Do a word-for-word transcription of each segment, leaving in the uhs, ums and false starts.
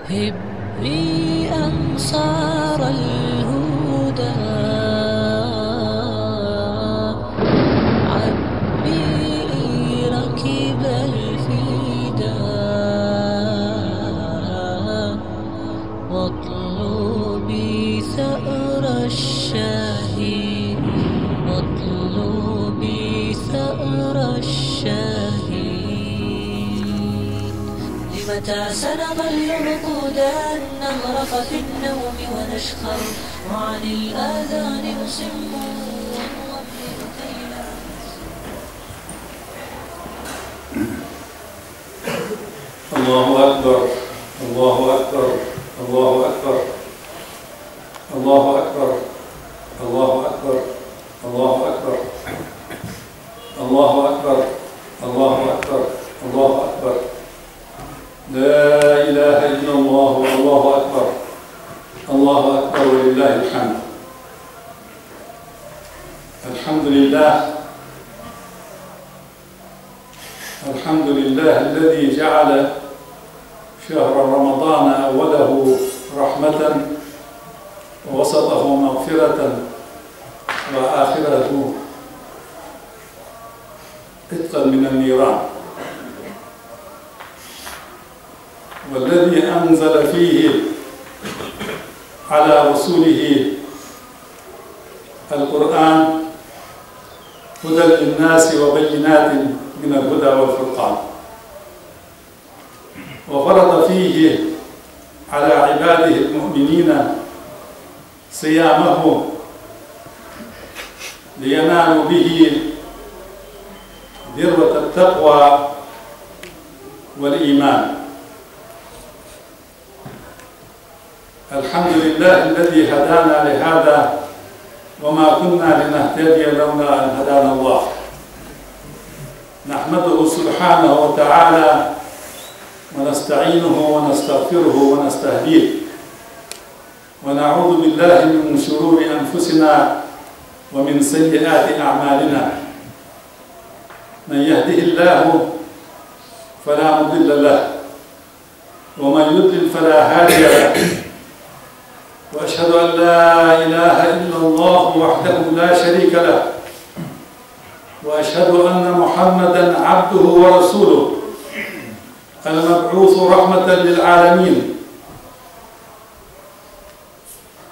هبي أنصار الهدى، عبي ركب الفدا، واطلبي ثأر الشهيد، واطلبي ثأر الشهيد. لمتى سنظل رقودا نغرق في النوم ونشخر، وعن الآذان نصم ونغمض كي لا الله أكبر، الله أكبر، الله أكبر، الله أكبر، الله أكبر، الله أكبر، الله أكبر، الله أكبر، الله أكبر. لا إله إلا الله والله أكبر. الله أكبر ولله الحمد. الحمد لله. الحمد لله الذي جعل شهر رمضان أوله رحمة ووسطه مغفرة وآخره عتقا من النيران، والذي أنزل فيه على رسوله القرآن هدى للناس وبينات من الهدى والفرقان، وفرض فيه على عباده المؤمنين صيامه لينالوا به ذروة التقوى والإيمان. الحمد لله الذي هدانا لهذا وما كنا لنهتدي لولا أن هدانا الله. نحمده سبحانه وتعالى ونستعينه ونستغفره ونستهديه، ونعوذ بالله من شرور أنفسنا ومن سيئات أعمالنا. من يهده الله فلا مضل له، ومن يضلل فلا هادي له. وأشهد أن لا إله إلا الله وحده لا شريك له، وأشهد أن محمدا عبده ورسوله المبعوث رحمة للعالمين،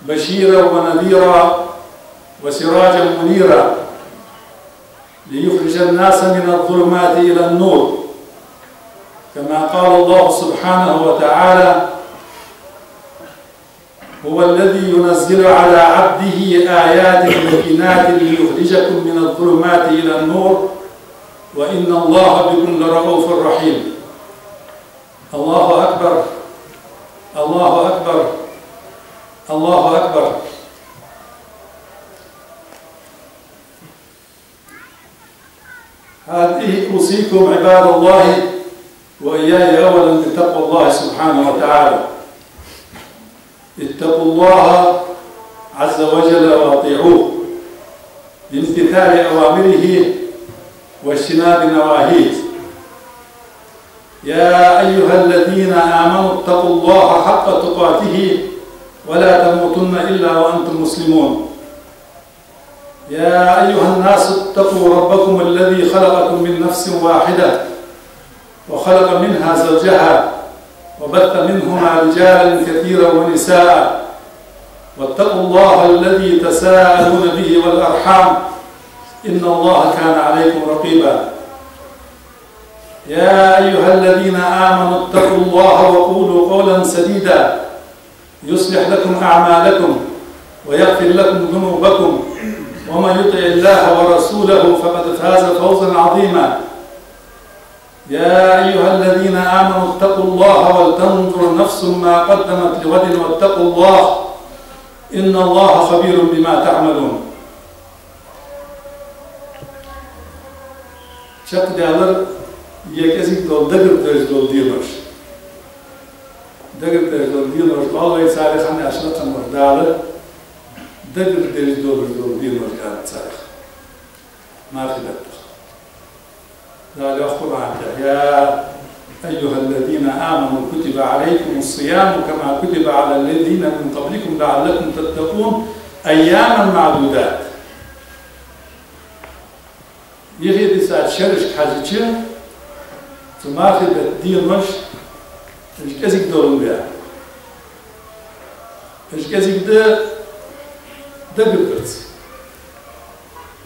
بشيرا ونذيرا وسراجا منيرا، ليخرج الناس من الظلمات إلى النور، كما قال الله سبحانه وتعالى: هو الذي ينزل على عبده آيات بينات ليخرجكم من الظلمات إلى النور، وإن الله بكم لرءوف رحيم. الله أكبر، الله أكبر، الله أكبر. هذه أوصيكم عباد الله وإياي أولا بتقوى الله سبحانه وتعالى. اتقوا الله عز وجل وأطيعوه بامتثال أوامره واجتناب نواهيه. يا أيها الذين آمنوا اتقوا الله حق تقاته ولا تموتن إلا وأنتم مسلمون. يا أيها الناس اتقوا ربكم الذي خلقكم من نفس واحدة وخلق منها زوجها وبث منهما رجالا كثيرا ونساء، واتقوا الله الذي تساءلون به والأرحام، إن الله كان عليكم رقيبا. يا أيها الذين آمنوا اتقوا الله وقولوا قولا سديدا، يصلح لكم أعمالكم ويغفر لكم ذنوبكم، ومن يطع الله ورسوله فقد فاز فوزا عظيما. يا أيها الذين آمنوا اتقوا الله ولتنظر نفس ما قدمت لغد واتقوا الله، إن الله خبير بما تعملون. Чакхдаьлар е кӀезига дола дагардеш дола денош. Дагардеш дола денош, Ӏалвай царех хьанна аьлча лакхамара Дала дагардеш долаш дола денош аьннад царех. Мархий бетта. Дала йоах Къуръан тӀа: يا أيها الذين آمنوا كتب عليكم الصيام كما كتب على الذين من قبلكم لعلكم تتقون أياما معدودات. Юхедисача шерашка хьежача, цу мархий бетта денош, уж кӀезига долаш ба. Уж кӀезига да дагардарца.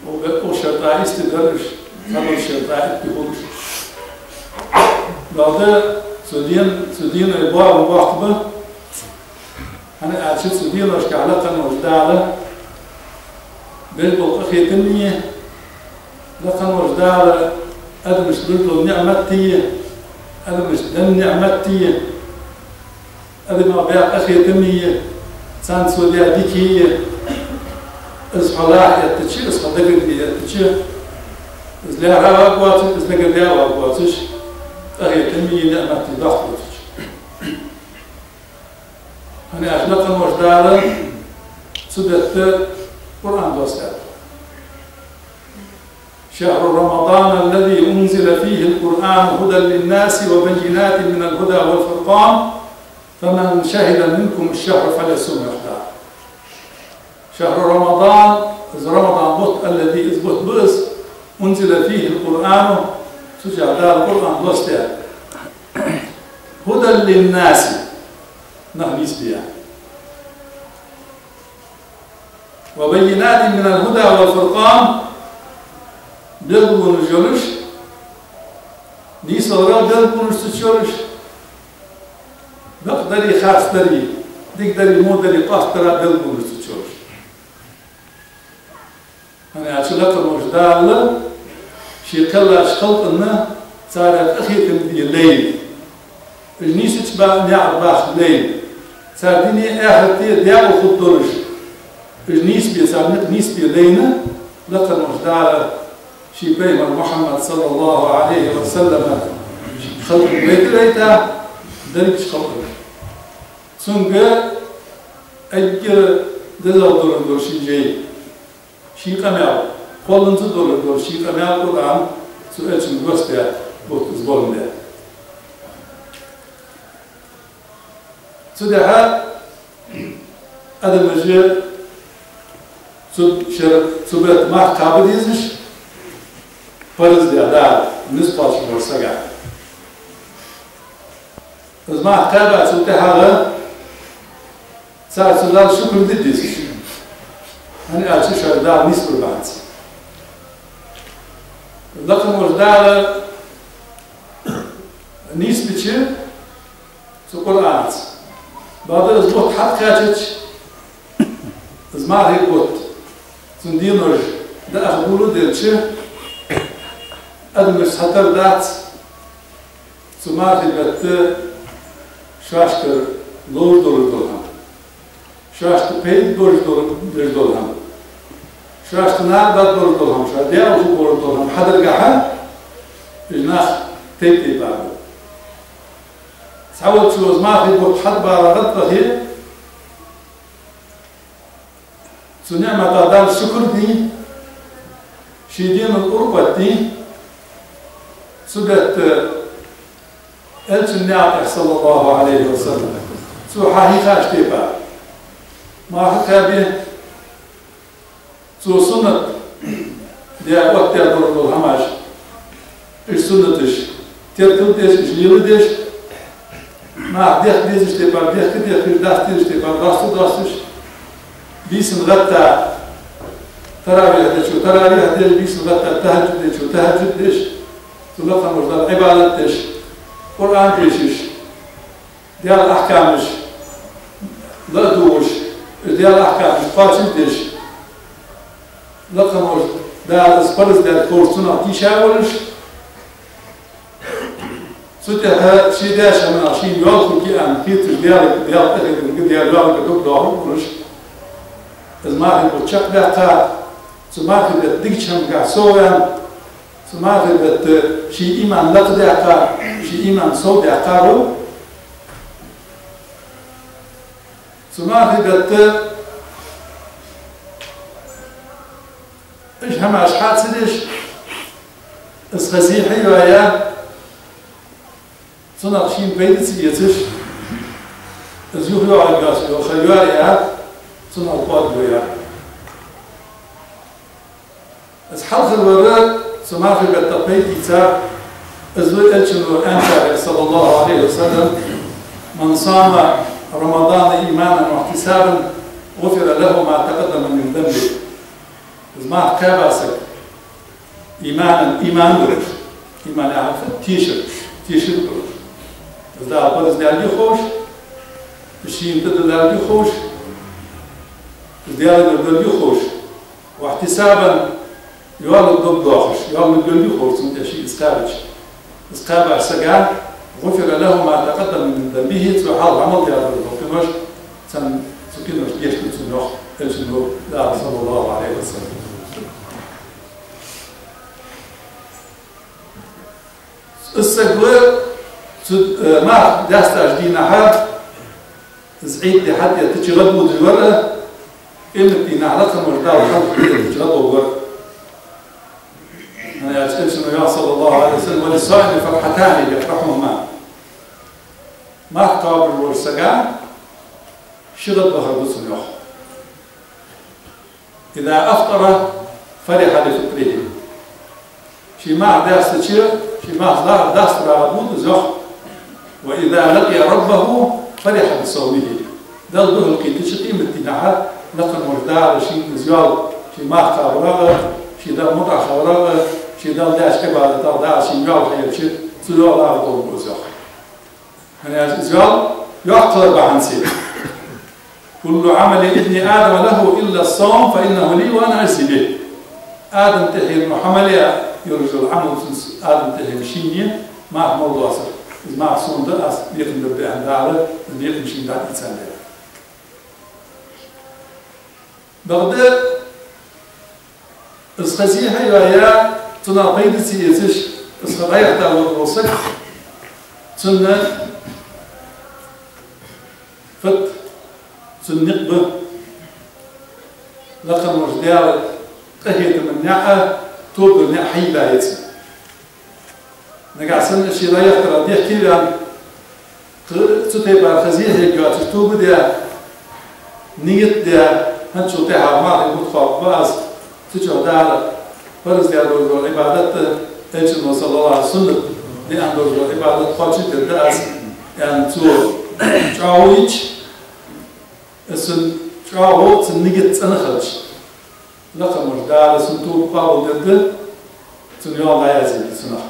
Укх бетта укх шартӀа истий дар уж, цхьадолча шартӀа итт хул уж. Бакъда цу ден, цу дена боагӀа боккха ба, хӀана аьлча цу деношка лакха волча Дала белггала къахетам бе, лакха волча Дала адамашта луш дола ниӀмат бе, адамашта денна ниӀмат бе, адамашта баь къахетам бе, царна цо даь дика бе, из хьо лаьрхӀа эттача, из хьо дагарде эттача, из лаьрхӀа варгвоацаш, из дагардаь варгвоацаш, къахетам бе, ниӀмат бе дохк доацаш. ХӀана аьлча лакха волча Дала цу бетта Къуръан доссадаьд. شهر رمضان الذي أنزل فيه القرآن هدى للناس وبينات من الهدى والفرقان فمن شهد منكم الشهر فليصمه. شهر رمضان, из Рамадан бутт, الذي, из бутт ба из, أنزل فيه القرآن, цу чу Дала Къуръан доссадаьд. هدى للناس, нах нийсбе. وبينات من الهدى والفرقان, белгалонаш йолаш, нийсваларал белгалонаш цу чу йолаш, бакъдарий, харцдарий, дикадарий, водарий къоастадарал белгалонаш цу чу йолаш. ХӀана аьлча лакха волча Дала ший кхеллача халкъа царна къахетам бе лайна. Уж нийсача ба-, наькъа баха лайна. Цар дунен, ахарте даькъала хургдолаш, уж нийсбе, цар никъ нийсбе лайна, лакха волча Дала ший пайхамар Мухьаммад, صلى الله عليه وسلم, ший халкъа вайта, вайта, дерригача халкъа. Цунга эггара дезагӀа долаш дола ший жай, ший къамаьл, кхолланза долаш дола ший къамаьл Къуръан цу элчанга доссадаь, бутт из боландаь. Цудухьа адамаша цу шера, цу бетта марха кхаба дезаш, парз даь Дала, низ кхоачаш волча сага. Из марха кхаьбачул тӀехьагӀа цар цу Далла шукр де дезаш. ХӀана аьлча шоаш Дала нийсбар бахьанца. Лакха волча Дала нийсбича цу Къуръанаца, бакъда из бутт хьакхаьчача, из мархий бутт, цун денош дӀадаха болаш хилча, адамашта хьатӀадац цу мархий бетта шоашкара ловш долаш дола хӀама, шоашта пайда болаш дола, деш дола хӀама, шоашта наха даргдолаш дола хӀама, шоаш даькъала хургболаш дола хӀама хьадаргахьа, уж нах тайп-тайпара ба. Цхьаволчо из мархий бутт хьатӀабаларах тӀехьа, цу ниӀмата Далла шукр де, ший денал уркъоттаде, цу бетта элчан наькъа тӀа, صلى الله عليه وسلم, цо хьахьийхача тайпара марха кхаьбе, цо суннат даь оттадаь долаш дола хӀамаш, уж суннаташ теркалдеш, уж леладеш, наха дехка дезача тайпара дехка дехкаш, даста дезача тайпара даста доасташ, бийсан гӀатта таравихь дечо таравихь деш, бийсан гӀатта тахӀажжуд дечо тахӀажжуд деш, цу лакха волча Далла Ӏибадат деш, Къуръан дешаш, Даьла ахькамаш ладувгӀаш, Даьла ахькамаш кхоачашдеш, лакха волча Дала из парз даьр ховш, цунах тийша волаш, цу тӀехьа ший даьча хӀаманах шийна йоалхаргья аьнна хеташ, Даьла, Даьла къахетамга, Даьла йоалага дог доахаш волаш, из мархий бутт чакхдаьккха, цу мархий бетта дикача хӀамагахьа совваьнна, цу мархий бетта ший иман лакхдаьккха, ший иман совдаьккха ва. Цу мархий бетта уж хӀамаш хьа ца деш, из ха сий хьайоаяь, Цунах шийна пайда ца эцаш, из юхайоагӀаргйоацаш йола ха йоаяр, цунах кӀоарга яр. Из хьалхара вар, цу мархий бетта пайда ийцар, из ва Элчано аьннад, صلى الله عليه وسلم: «من صام رمضان إيمانا واحتسابا غفر له ما تقدم من ذنبه». Из марха кхаьба саг, иманан, иман долаш, иман яхар тешар, тешар долаш. Из Дала парз даьлга ховш, из шийна тӀадилла даьлга ховш, из Даьлагара далга ховш, واحتسابا, йоалла дог доахаш, йоалла дог йолга ховш цунна тӀа ший из кхаьбача. Из кхаьбача сага: «غفر له ما تقدم من ذنبه», цо хьалха Ӏамал даь дола къинош, цун, цу къинош гешт ду цунна, йоах Элчано, صلى الله عليه وسلم. Из саг ва цу, э, марха даьстача дийнахьа, из Ӏийд ди хьатӀаэттача гӀадбодаш вар, къематдийнахьа лакхамаш Дала хьалхатеттача гӀадболаш вар. ХӀана аьлча Элчано йоах, صلى الله عليه وسلم: «وللصائم فرحتان يفرحهما». Марха кхоабаш волча сага ши гӀадбахар да цунна, йоах. «إذا أفطر فرح لفطره». Ше марха даьстача, ше марха ла-, дастара гӀадбу из, йоах. «وإذا لقي ربه فرح بصومه». Далла духьалкхийттача къематдийнахьа лакхамаш Дала шийна из йоал, ше марха кхабарах а, ше Далла мутӀахьа хиларах а, ше Далла даьча Ӏибадатах Дала шийна йоал хьаелча, цу йоалах гӀадболаш ва из, йоах. ХӀана аьлча из йоал йоккха хилар бахьан долаш. «كل عمل ابن آدم له إلا الصوم فإنه لي وأنا أجزي به». Адама тӀехьенна хьа мел йолаш йола Ӏамал цун, Адама тӀехьенна шийна я, марха мел доацар. Из марха сона да, аз бекхам бергба аьнна Дала, из бекхам шийна дӀатӀаийцад. Бакъда из ха зехьа йоаяь, цунах пайда ца эцаш, из ха дӀаяхийта вола саг, цунна фат, цун никъ ба лакхамаш Дала къахетама наӀар, тоба дара наӀар хьайийлла я цунна. Нагахьа санна ше дӀаяхийтар дехке ваьнна, кхы цу тайпара ха зехьа йоацаш тоба даь, нигат даь, хӀанзчул тӀехьагӀа мархий бутт кхоабаргба аз, цу чу Дала парз даь долаш дола Ӏибадат а, Элчано, صلى الله عليه وسلم, суннат даь долаш дола Ӏибадат кхоачашдергда аз, аьнна, цо чӀоагӀо йича, из цун чӀоагӀо, цун нигат цӀена хилча, лакхамаш Дала цун тоба къоабалдергда, цун йоал дӀаязъергья цунах.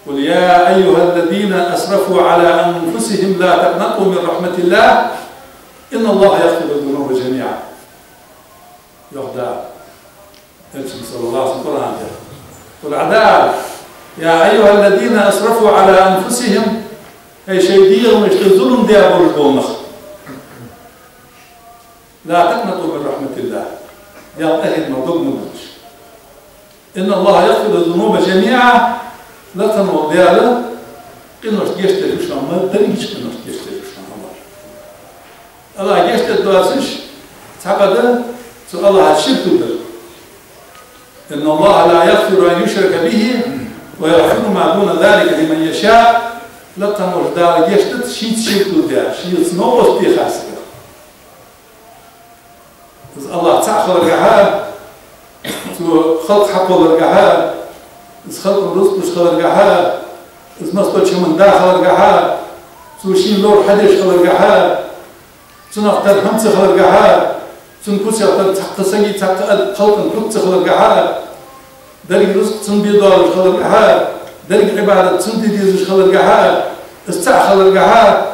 «قل يا أيها الذين أسرفوا على أنفسهم لا تقنطوا من رحمة الله إن الله يغفر الذنوب جميعا», йоах Дала Элчанга, صلى الله عليه وسلم, Къуръан тӀа. «قل», Ӏа ала: «يا أيها الذين أسرفوا على أنفسهم», хӀай шоай дегӀамашта зулам даь болаш бола нах. «لا تقنطوا من رحمة الله». Даьла къахетамах дог ма диллалаш. «إن الله يغفر الذنوب جميعا». Лакха вола Даьла къиношта гешт дергва шоана, ма деррига къиношта гешт дергва шоана АллахӀ. АллахӀ гешт дергдоацаш цхьа къа да, цу АллахӀаца ширк дар. «إن الله لا يغفر أن يشرك به ويغفر ما دون ذلك لمن يشاء». Лакха волча Дала гешт дац шийца ширк даь, шийца новкъост бехача сагах. Из АллахӀ цаӀ хиларгахьа, цо халкъ хьакхолларгахьа, из халкъа рузкъ луш хиларгахьа, из массадолча хӀаман да хиларгахьа, цо шийна ловр хьадеш хиларгахьа, цунах тара хӀама ца хиларгахьа, цун куцех тара цхьаккха сага, цхьаккха а халкъа куц ца хиларгахьа, деррига рузкъ цунна бе долаш хиларгахьа, деррига Ӏибадат цунна де дезаш хиларгахьа, из цаӀ хиларгахьа,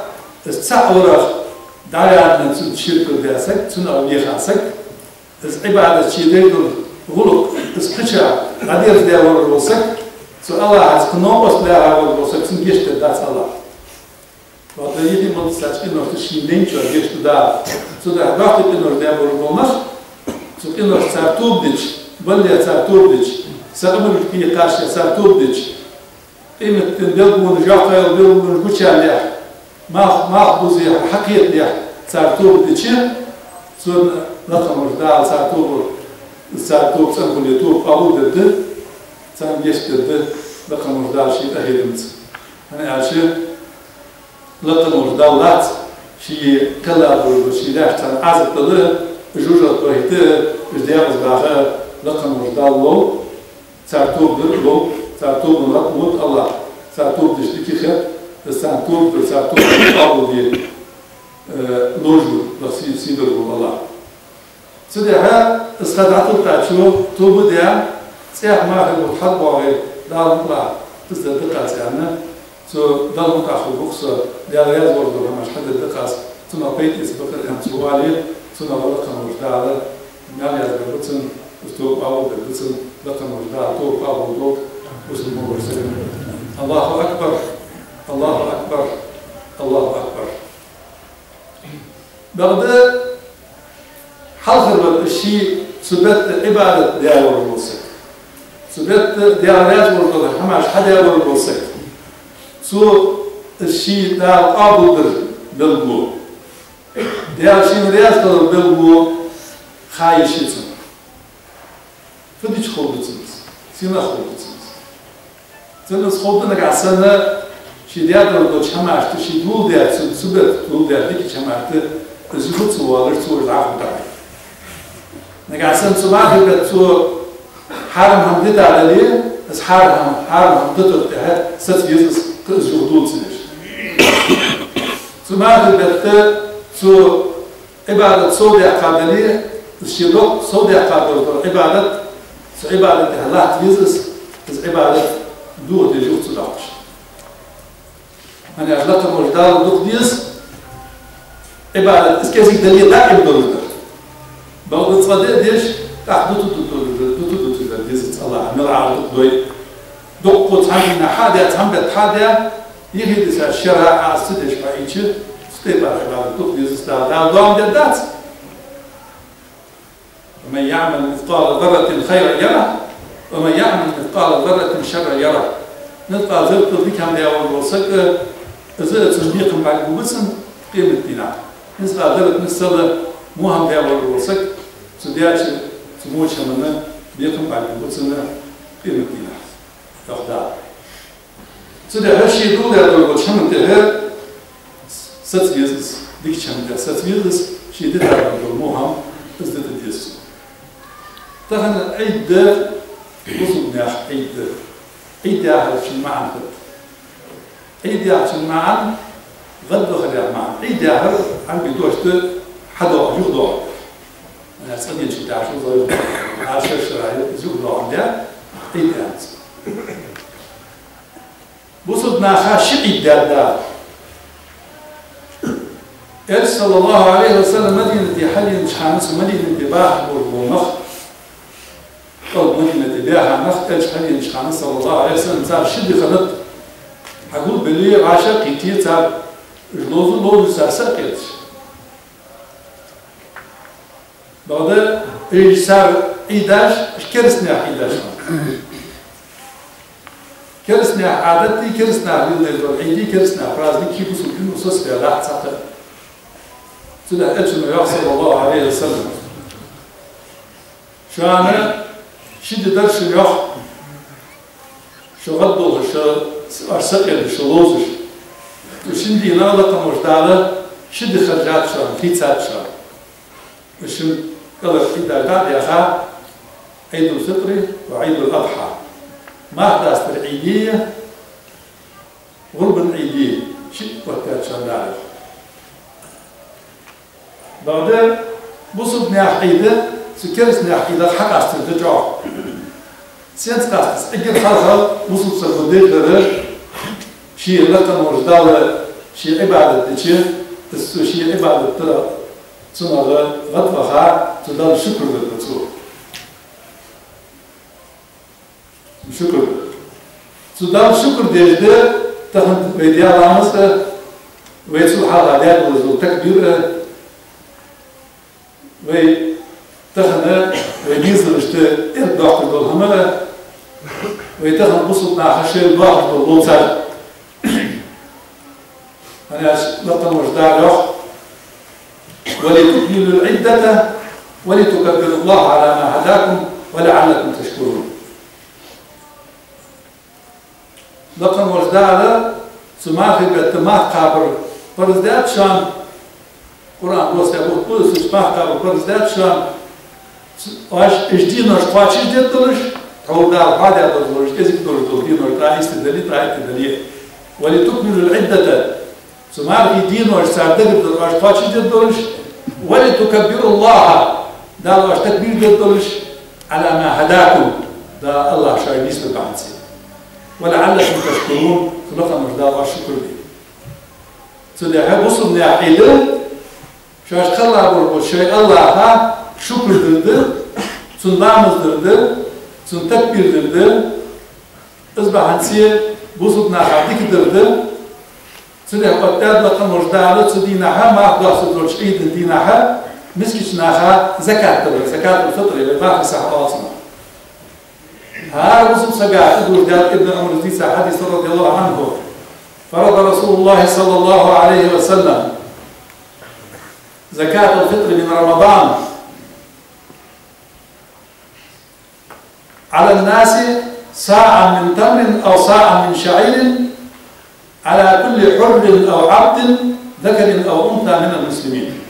из цаӀ варах дӀаяьнна цунца ширк даь саг, цунах веха саг, из Ӏибадат, ший дергдола гӀулакх, из кхыча дӀадерзадаь вар вола саг, цу АллахӀаца кхы новкъост лаьрхӀа вар вола саг, цунна гешт дергдац АллахӀ. Валлахьи, ма дисача къиношта шийна лайначоа гешт ду Дала. Цудухьа доккхий къинош даь болаш бола нах, цу къиношта цар тоба дича, баллех цар тоба дича, са къамарга кхайкача цар тоба дича, къематдийнахьа белгалонаш, йоккха йола белгалонаш гучаяьлча, малх, малх бузехьа хьакхеталехьа цар тоба дича, цунна лакха волча Дала цар тоба, цар тоба цӀена хуле, тоба къоабалдергда, царна гешт дергда. Лакха волча Дала ший къахетамца. ХӀана аьлча, лакха волча Дала лаьца ший кхелла долаш, ший лаьшта царна Ӏазап дала, жожагӀате дохийта, уж декъаза баха лакха волча Дала лов, цар тоба дар лов, цар тобан гӀат ма ду АллахӀа, цар тоба дича дика хет, из царна тоба дар, цар тоба къоабалде, э, ловш ва, лакха сий, сий долаш вола АллахӀ. Цудухьа из ха дӀатиллачо тоба даь, цӀех мара бутт хьалбоагӀе, Дала мукъ лахь, из дар дакъа ца аьнна, цо Далла мукъагӀа хургва-кх со, Даьла раьза волаш дола хӀамаш хьадар дакъа ца, цунах пайда эца бакъдар аьнна цо вале, цунах лакха волча Дала маьл язбергба цун, из тоба къоабалбергба цун, лакха волча Дала тоба къоабалдолда бусалба волча сага. Аллаху акбар, Аллаху акбар, Аллаху акбар. Бакъда хьалхара бетта ший цу бетта Ӏибадат даь вар вола саг, цу бетта Даьла раьза волаш дола хӀамаш хьадаь вар вола саг, цо из ший Дала къоабалдар белгало, Даьла шийна раьза хилар белгало ха йиш я цун. Фу дича ховргда цунна из? Сенах ховргда цунна из? Цунна из ховргда, нагахьа санна ший даь долаш долча хӀамашта, ший доладаь, цу, цу бетта доладаь дикача хӀамашта из юха ца воалаш, цо уж дӀахо дӀахьо. Нагахьа санна цу мархий бетта цо хьарам хӀама дита дале, из хьарам хӀама, хьарам хӀама дитар тӀехьа саца веза из, кхы из юха дола ца деш. Цу мархий бетта цо Ӏибадат сов даьккха дале, из ший доккха сов даьккха долаш дола Ӏибадат, цу Ӏибадата тӀехьа латта веза из, из Ӏибадат дохадеш юха ца доаккхаш. ХӀана аьлча лакха волча Дала дукха деза Ӏибадат, из кӀезига дале а даим долаш дар. Бакъда цкъа де а деш, тӀаккха дуту-дуту, дуту-дуту дар деза из АллахӀа, мел Ӏар дукха дой. Дукха цхьан дийнахьа хьадаь, цхьан бетта хьадаь, юхедисача шера Ӏа из ца деш хьаийцача, цу тайпара Ӏибадат дукха деза из Дала. Дала доам дергдац: «ومن يعمل مثقال ذرة خيرا يره، ومن يعمل مثقال ذرة شرا يره». Мискъал зарратал дика хӀама даь волаш вола саг, из цунна бекхам бӀаргагургба цунна къематдийнахьа. Мискъал зарратал миссел во хӀама даь волаш вола саг, цо даьча, цо воча хӀаманна бекхам бӀаргагургба цунна къематдийнахьа, йоах Дала. Цудухьа ший доладаь долаш долча хӀаман тӀехьа саца веза из, дикача хӀаман тӀехьа саца веза из, ший дита долаш дола во хӀама из дита деза цо. Тахан Ӏид да, бусалба наьха Ӏид да. Ӏид яхар ший маӀан хет. Ӏид яхачун маӀан гӀадвахар яха маӀан. Ӏид яхар Ӏарбий дош да хьадоагӀа, юхадоагӀа. Цкъа дийначул тӀехьагӀа шозлагӀа юхадоагӀа. Ӏа шера-шера юхадоагӀандаь Ӏид яхац. Бусалба наха ши Ӏид даьд Дала. Элча, صلى الله عليه وسلم, Мадинате хьаленача хана, цу Мадинате баха болаш бола нах, кӀал Мадинате баьха нах, Элча хьаленача хана, صلى الله عليه وسلم, цар ши ди хиннад хьагулбеле, вӀашагӀкхийтте цар, уж ловза, ловзаш цар са а кхеташ. Бакъда уж цар Ӏидаш, уж кераста наьха Ӏидаш ба. Кераста наьха Ӏадат а, кераста наха леладеш дола Ӏид а, кераста наьха праздник а бусалба дина соцаваь дац цхьаккха. Цудухьа Элчано йоах, صلى الله عليه وسلم: шоана ши ди дар шун, йоах, шо гӀаддолхаш, шо, шо са кхедаш, шо ловзаш. Цу шин дийнахьа лакха волча Дала ши ди хержад шоана, хийцад шоана. Уж шин кӀалхара Ӏидаш дӀа а даьха, عيد الفطر وعيد الأضحى. Марха дастара Ӏиди, гӀурбан Ӏиди шиъ оттадаьд шоана Дала. Бакъда бусалба наьха Ӏид цу кераста наьха Ӏидах хьакъаьстар да чӀоагӀа. Сенца къаьстар? Эггара хьалха бусалба саго дезаш дар, ший лакха волча Дала ший Ӏибадат дича, из цо ший Ӏибадат дар, цунах гӀадваха, цу Далла шукр дар да цо. Шукр. Цу Далла шукр деш да тахан вай даь ламаз а, вай цул хьалха даь долаш дола такбир а, вай тахан вай дезалашта эрдоаккхаш дола хӀама а, вай тахан бусалба наха шоайла доаккхаш дола ловца а. ХӀана аьлча лакха волча Дала йоах: «ولتكملوا العدة ولتكبروا الله على ما هداكم ولعلكم تشكرون». Лакха волча Дала цу мархий бетта мах кхабар парз даьд шоана, Къуръан доссадаь бутт ба из, цу марх кхабар парз даьд шоана, оаш уж денош кхоачашдергдолаш, тхьовра Дала хьоадаь долаш, кӀезига долаш дола денош ткъаь ийс ди дале, ткъаь итт ди дале. «ولتكملوا العدة», цу мархий деношта цар дагардола оаш кхоачашдергдолаш, «ولتكبروا الله», Дала оаш такбир дергдолаш, «على ما هداكم», Дала, АллахӀ шоай нийсбар бахьанца, «ولعلكم تشكرون», цу лакха волча Дала оаш шукр де. Цудухьа бусалба наьха Ӏийда шоаш кхелла болча шоай АллахӀа шукр дар да, цунна ламаз дар да, цунна такбир дар да, из бахьанца бусалба наха дика дар да. Цудухьа оттадаьд лакха волча Дала цу дийнахьа, марха доссаргдолча Ӏийда дийнахьа, мискача наха закат далар, закатуль-фитӀр, вай мархий сахь оал цунах. ХӀара бусалба сага, из дувцаш даьд Ибн Ӏумара дийца хьадис, رضي الله عنه: فرض رسول الله صلى الله عليه وسلم زكاة الفطر من رمضان على الناس صاعا من تمر أو صاعا من شعير على كل حر أو عبد ذكر أو أنثى من المسلمين.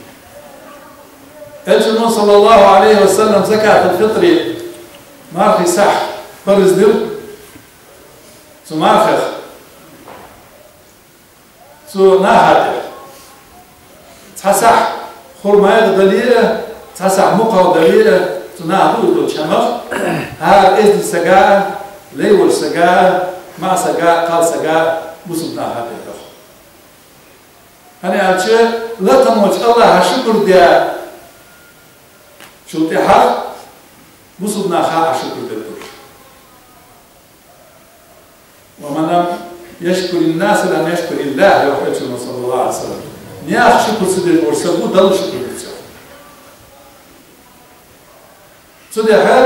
Элчано, صلى الله عليه وسلم, закатуль-фитӀр, мархий сахь, парз дир цу мархех цу наха тӀа. Цхьа сахь хурмайх дале а, цхьа сахь мукхах дале а, цу наха дуаш долча хӀамах, хӀара эздий сага а, лай волча сага а, маӀа сага а, кхалсага а, бусалба наха тӀа йоах. ХӀана аьлча, лакха волча АллахӀа шукр даьчул тӀехьагӀа бусалба наха а шукр дергдолаш. «ومن لم يشكر الناس لم يشكر الله», йоах Элчано, صلى الله عليه وسلم. Наьха шукр ца деш вола саг Далла шукр дац, йоах. Цудухьа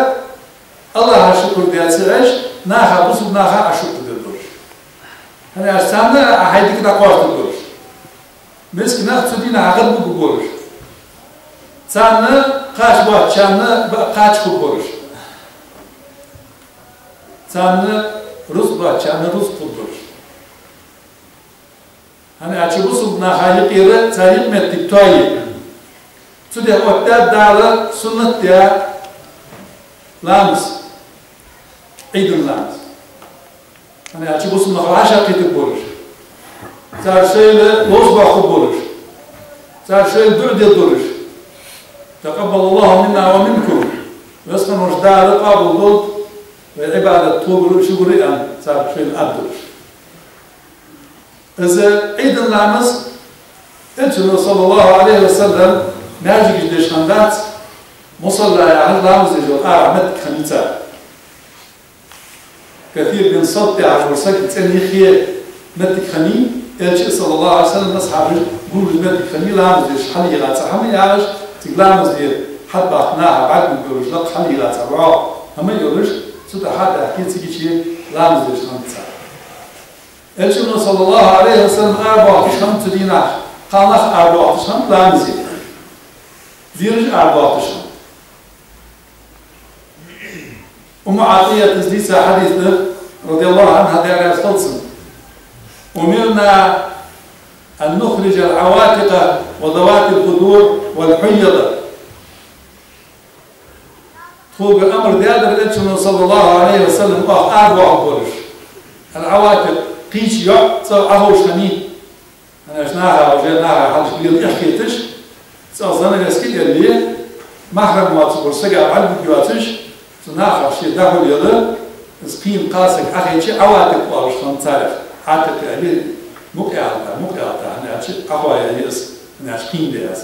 АллахӀа шукр даь ца Ӏеш, наха, бусалба наха а шукр дергдолаш. ХӀана аьлча, царна а хьай дика дӀакхоачаргдолаш. Мискинех цу дийнахьа гӀадбугаргболаш. Царна кхача боацачарна ба-, кхача хургболаш. Царна рузкъа боацачарна рузкъа хургболаш. ХӀана аьлча бусалба наха юкъера цар юкъ-моттиг тоае. Цудухьа оттадаьд Дала суннат даь ламаз, Ӏийда ламаз. ХӀана аьлча бусалба нах вӀашагӀкхетаргболаш, цар шоайла ловза боаккхаргболаш, цар шоайла дуӀа дергдолаш: «تقبل الله منا ومنكم», Веза хинна волча Дала къоабал долда вай Ӏибадат тхогара а шугара а, аьнна, цар шоайла аргдолаш. Из Ӏийда ламаз Элчано, صلى الله عليه وسلم, маьждигаш деш хиннадац, мусалла яхаш, ламаз деш йола ара моттиг хиннай цар. Касир бин Сабт яхаш вола саг цӀенъяхе моттиг хиннай, Элча, صلى الله عليه وسلم, асхьабаш гуллуш моттиг хиннай, ламаз деш хьалъегӀа цхьа хӀама яхаш, цига ламаз де хьатӀабаьхка наха бӀаргагургйолаш, лакха хьалъегӀа цхьа рогӀ хӀама йолаш, цу тӀа хьатӀабаьхке цига ламаз деш хиннад цар. Элчано, صلى الله عليه وسلم, арабоахаш хиннад цу дийнахьа, кхалнах арабоахаш хиннад ламазе. Бераш арабоахаш хиннад. Умму Ӏатийятас дийца хьадис да, رضي الله عنها, Даьла раьза хилва цунна: «أمرنا أن نخرج العواتق وذوات الخدور والحيض». Тхога амар даьдар Элчано, صلى الله عليه وسلم, оаха арабоахаргболаш. Ал-Ӏаватикъ, кхыча йоӀ, цӀагӀа Ӏоховш хиннай. ХӀана аьлча наха, уже наха хьалхашка лела эхь хеташ, цӀагӀа занавеска а йоле, махьрам воацаш волча сага бӀаргагургйоацаш, цу наха ший дӀахьулъяла, из кхийна кхалсаг Ӏохайча, Ӏаватикъ оалаш хиннад царех. Ӏатикъ яхилга мукъа яхилга, мукъа яхилга, хӀана аьлча Ӏохоаяь я из, хӀана аьлча кхийна да аз.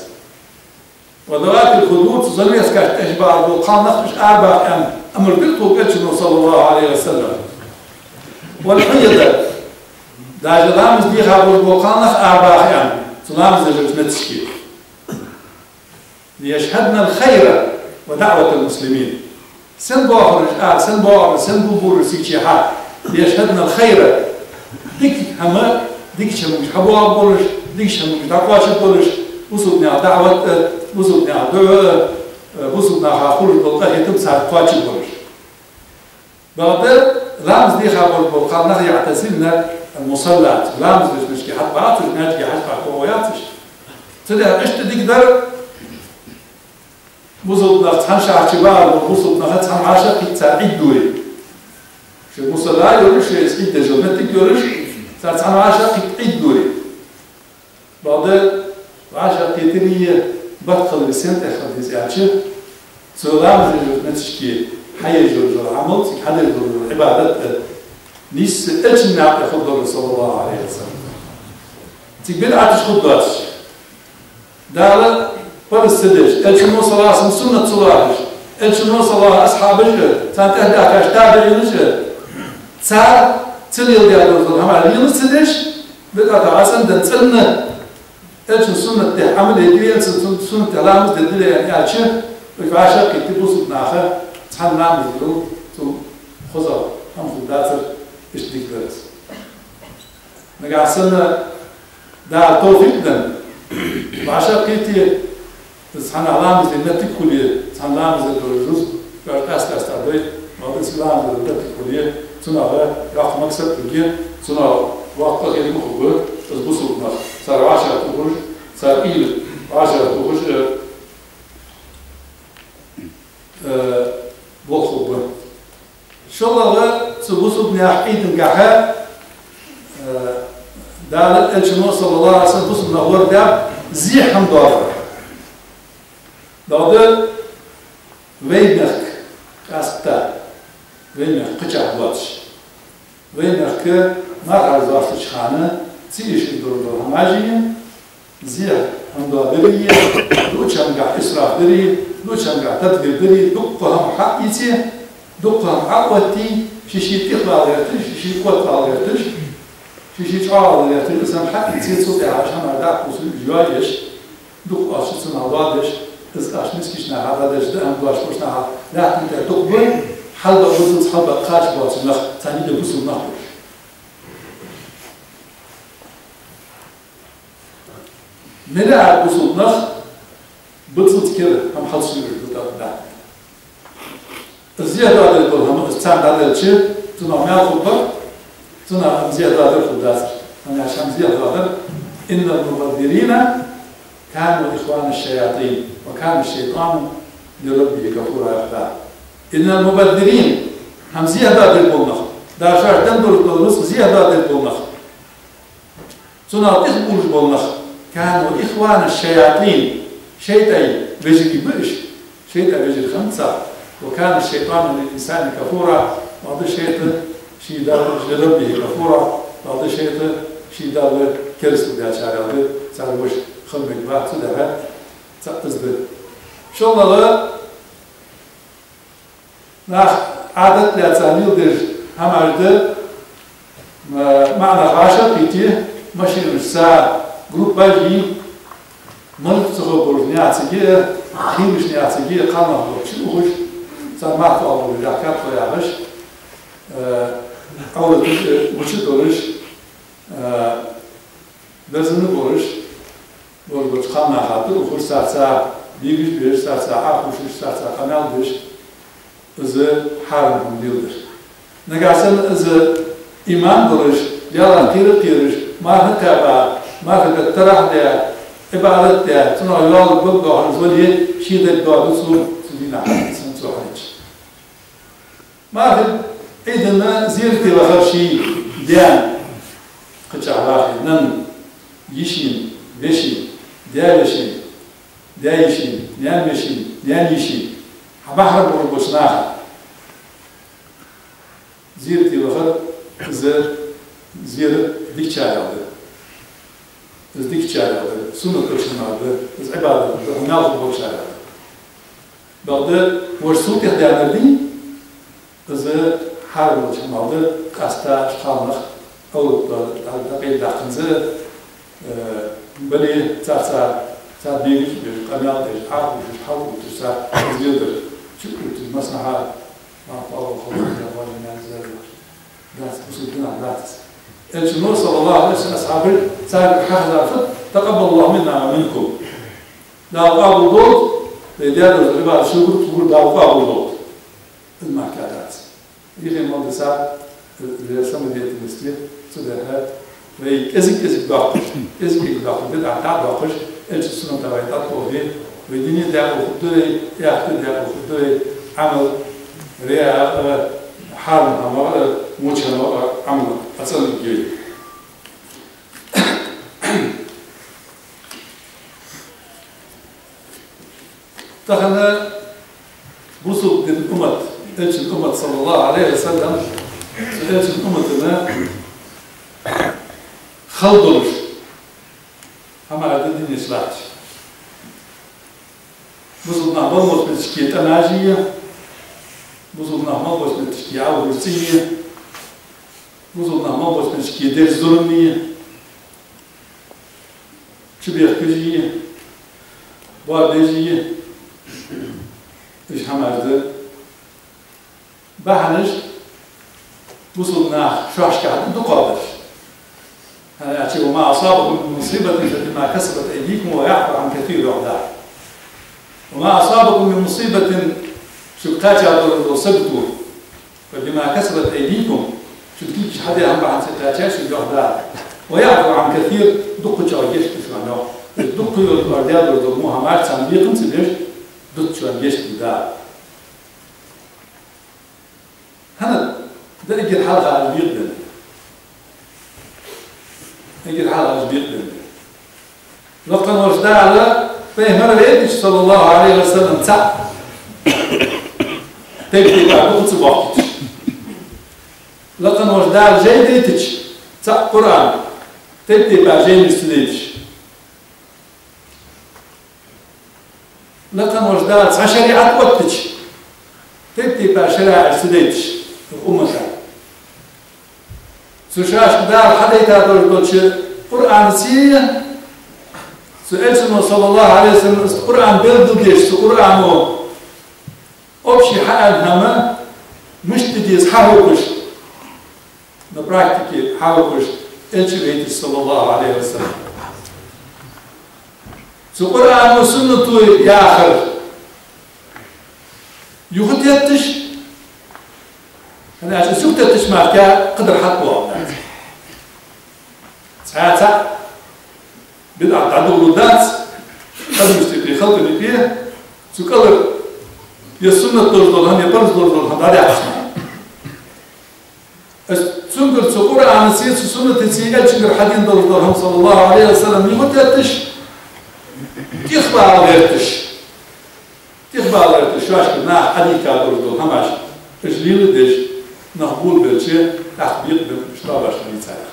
«وذوات الخدور», цу занавескашта тӀехьа бахаш бола кхалнах уж арабаха аьнна амар дир тхога Элчано, صلى الله عليه وسلم. «والحيض», даже ламаз деха болаш бола кхалнах арабаха аьнна, цу ламаз деш йолча метташка. «ليشهدن الخير ودعوة المسلمين». Сенна боахар уж ара, сенна боахар, сенна бубур уж сийчехьа? «ليشهدن الخير», дика хӀама, дикача хӀамагаш хьабоагӀаргболаш, дикача хӀамагаш дӀакхоачаргболаш, бусалба наьха даӀват а, бусалба наьха дуӀа а, бусалба наха хулаш дола къахетам царга кхоачаргболаш. Бакъда ламаз дийха болча кхалнах يعتزلن المصلاة. Ламаз деш мишта хьатӀабац уж, маьждиге хьажа бахьа яц уж. Цудухьа иштта дика дар, бусалба нах цхьан шахьарча бахьа бола бусалба нах цхьан вӀашагӀкхийтта цар Ӏид дой. Шоай мусала йолаш, шоай из Ӏид деш йола моттиг йолаш, цар цхьан вӀашагӀкхийтта Ӏид дой. Бакъда вӀашагӀкхетари барт хилари сен тӀехьа хила деза аьлча, цу ламаз деш йолча моттигашка хьаеш йола Ӏамал, цига хьадеш дола Ӏибадат а нийсса Элчан наькъа тӀа хургдолаш, صلى الله عليه وسلم. Цига бидӀаташ хургдоацаш, Дала парз ца деш, Элчано, صلى الله عليه وسلم, суннат ца лоархӀаш, Элчано, صلى الله عليه وسلم, асхьабаша, царна тӀехьа даьхкача табиӀинаша, цар ца леладаь дола хӀама лела ца деш, бидӀата Ӏасан дан цӀена, Элчан суннат тӀа Ӏамал е диле, Элчан сун-, суннат тӀа ламаз де диле аьлча, уж вӀашагӀкхийтта бусалба наха цхьана ламаз дилар, цул хоза хӀама хургдацар, иштта дика дар из. Нагахьа санна Дала товфикъ денна, вӀашагӀкхийтте, из цхьана ламаз де моттиг хуле, цхьана ламаз де дола жуз, кӀоарга къаьст-къаьста дой, валдас ламаз де моттиг хуле, цунах йоккха максаб хургья, цунах воккха хӀама хургба, из бусалба нах, цар вӀашагӀтохаш, цар уйла вӀашагӀтохаш, э, э, болх хургба. ШоллагӀа, цу бусалба наьха Ӏидангахьа, э, Дала, Элчано, صلى الله عليه وسلم, бусалба нах лорадаьд зехьа хӀама доаллар. Бакъда вай мехка, къаьстта вай мехка кхычахьа доацаш, вай мехка мархӀалца доастача хана ца эшаш дола хӀамаш а, зехьа хӀама доадари, дуача хӀамагахьа исраф дари, дуача хӀамагахьа тадбир дари, дукха хӀама хьаийце, дукха хӀама хьаоттае, ший-ший тӀехвала гӀерташ, ший-ший котвала гӀерташ, ший-ший чӀоагӀо гӀерташ, из хӀама хьаийце, цул тӀехьагӀа уж хӀамаш дӀакхувсаш, уж йоаеш, дукха оаш цунах доадеш, из оаш мискача наха дӀадеш, даа хӀама доацаш болча наха лаьттан тӀа дукха ба, хьалбаь бусалба, хьалбаь кхача боацаш нах, царна юкъе бусалба нах ба уж. Миллиард бусалба нах бицанца кера хӀама хьалсуьйраш ба тӀаккха. Из зехьа доадаь дола хӀама, из царна дӀаделча, цунах маьл хургбар, цунах хӀама зехьа доадар хургдацар. ХӀана аьлча хӀама зехьа доадар: «إن المبذرين كانوا إخوان الشياطين وكان الشيطان لربه كفورا», йоах Дала. «إن المبذرين», хӀама зехьа доадаь бола нах, Дала шоашта денна долаш дола рузкъа зехьа доадаь бола нах, цунах тӀехбувлаш бола нах, «كانوا إخوان الشياطين», шайтӀай вежарий ба уж, шайтӀай вежарий хиннад цар. «وكان الشيطان للإنسان كفورا», бакъда шайтӀа ший Далла, «لربه كفورا», бакъда шайтӀа ший Далла керастал даьчарех да, цар вож хила мегаргбац, цудухьа цаӀ из да. ШоллагӀа, наха Ӏадат лаьца леладеш хӀамаш да, ма-, маӀа нах вӀашагӀкхийтте, машинашца группаш е, малав ца ховш болча наьха цига, хийрача наьха цига, кхалнах болча ухаш, цар марха оалаш, яхкат яхаш, э, Ӏовраташ, э, гучадолаш, э, берзана болаш, болаш болча кхалнаха тӀа ухаш, царца бегаш беш, царца Ӏохувшаш, царца къамаьл деш, из хьарам хӀама леладар. Нагахьа санна из иман долаш, Даьлах кхера а кхераш, марха кхаьба, марха бетта тарахь де, Ӏибадат де, цунах йоаллаш болх беш вале, ший дегӀ доаду цо, цу дийнахьа, цун цо хьадича. Мархий Ӏийда зерате вахар ший даьна, кхычахьа вахе, нанна, йишийна, вешийна, даь-вешийна, даь-йишийна, наьна-вешийна, наьна-йишийна, хьа бахьара болаш болча наха зерате вахар, из зерат дикачарех да. Из дикачарех да, суннат долча наха да, из Ӏибадат да, хьанал хургболчарех да. Бакъда вож цул тӀехдаьннар дий, из хьарам долча хӀамал да, къаьстта уж кхалнах Ӏоврат дӀа-, дӀакъайладаьккханза, э, бале царца, цар бегаш беш, къамаьл деш, Ӏохувшаш, хьалъувтташ цар, из леладар, чу увтташ, массанахьа, ма къала хала, я ваджи мянзар. Дац, бусалба динах дац из. Элчано, صلى الله عليه وسلم, асхьабаш, царга хьахезар фуд: «تقبل الله منا ومنكم». Дала къоабал долда, вай даь дола Ӏибадат шугара, тхогара Дала къоабал долда. Из мара дац. Ихе мел дисар вай самодеятельность, цудухьа вай кӀезиг-кӀезига доаккхаш, кӀезиг-кӀезига доаккхаш, бидӀат дӀадоаккхаш, Элчан суннатах вай дӀатӀатохе, вай дин декъала хургда вай, аьхарт декъала хургда вай, Ӏамал, рияъ а, хьарам хӀамах а, воча хӀамах а Ӏамал ца лургья. Тахан бусалба дина уммат, Элчан уммат, саллаллахӀу Ӏалайхи ва саллам, цу Элчан уммата хала долаш хӀама да динах латташ. Бусалба нах мел болча метташка тӀанажий, бусалба нах мел болча метташка Ӏовужа цӀий, бусалба нах мел болча метташка деш зулам, чубехкажий, боабежий, уж хӀамаш да. Бахьанаш бусалба наха шоашка хьадукхагӀдараш. ХӀана аьлча: «وما أصابكم من مصيبة فبما كسبت أيديكم ويعفو عن كثير», йоах Дала. «وما أصابكم من مصيبة», шуга кхаьча дола сагото, «فبما كسبت أيديكم», шун кулгаш хьадаь хӀама бахьан долаш кхаьчай шуга, йоах Дала. «ويعفو عن كثير», дукхачоа гешт ду шоана, йоах. Дукха йолча ара даь дола хӀамаш, царна бекхам ца беш, дукхачоа гешт ду Дала. ХӀана? Да эггара хьалха уж бекъабеннаб. Эггара хьалха уж бекъабеннаб. Лакха волча Дала пайхамар вайтача, саллаллахӀу Ӏалайхи ва саллам, цаӀ тайп-тайпара дукха ца боахкийташ. Лакха волча Дала жай дайтача, цаӀ Къуръан тайп-тайпара жайнаш ца дайташ. Лакха волча Дала цхьа шариӀат оттача, тайп-тайпара шариӀаташ ца дайташ укх уммата. Цу шоашка Дала хьадайта долаш долча Къуръанаца, цу Элчано, саллаллахӀу Ӏалайхи ва саллам, из Къуръан белгалдеш, цу Къуръано общий хьааьнна хӀама мишта де деза хьахьокхаш, на практике хьахьокхаш Элча вайтача, саллаллахӀу Ӏалайхи ва саллам. Цу Къуръано, суннато яхар юхатетташ, хӀана аьлча из юхатеттача мара кхы дар хьатӀадоагӀаргдац. Цхьацца бидӀат дӀадоладац, адамашта юкъе, халкъа юкъе, цу кӀалара е суннат долаш дола хӀама, е парз долаш дола хӀама дӀадаьккхача мара. Из цунгара, цу Къуръанаца, цу суннатаца, Элчангара хьадена долаш дола хӀама, саллаллахӀу Ӏалайхи ва саллам, юхатетташ, тӀехбала гӀерташ, тӀехбала гӀерташ, шоашка наха хьадийха долаш дола хӀамаш, уж леладеш, нах болабелча, тӀаккха бекъабенна уж тоабаш хиннай царех.